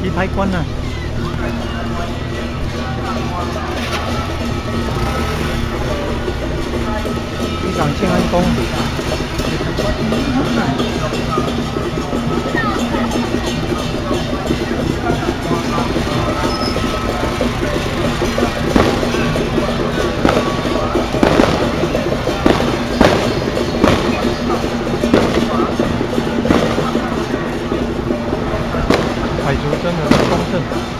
棋牌館啊。伊仝正按講。海竹真的很豐盛。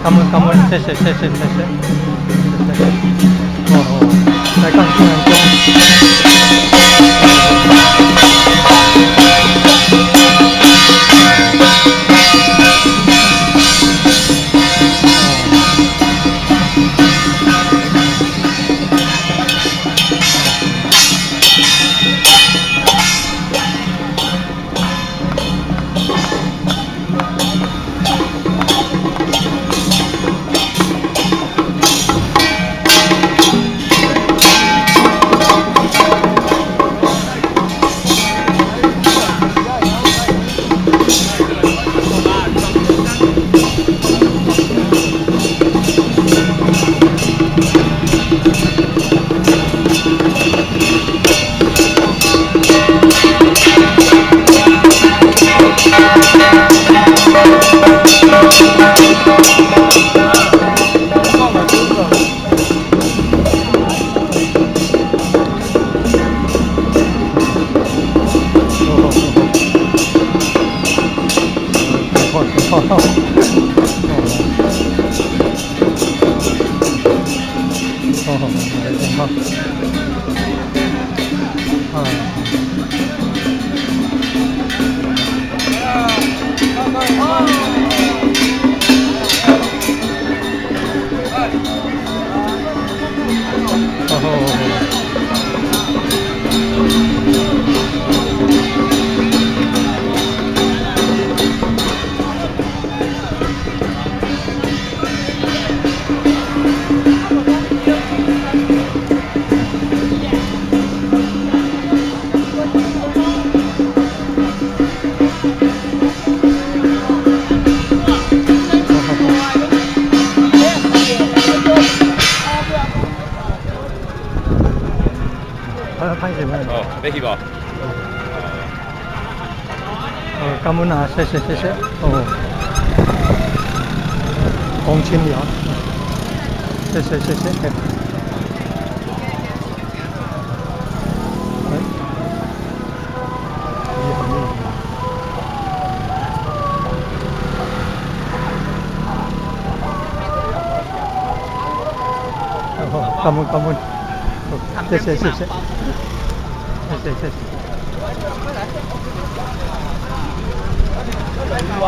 感恩感恩，謝謝謝謝謝謝，謝謝。哦哦，來講慶安宮。哦哦，好，好，啊。哦。歹勢歹勢。哦，欲去無？哦，感恩啊，謝謝謝謝。哦，公親了，謝謝謝謝。哎，厲害厲害。哦，感恩感恩。謝謝謝謝。謝謝謝謝。哇！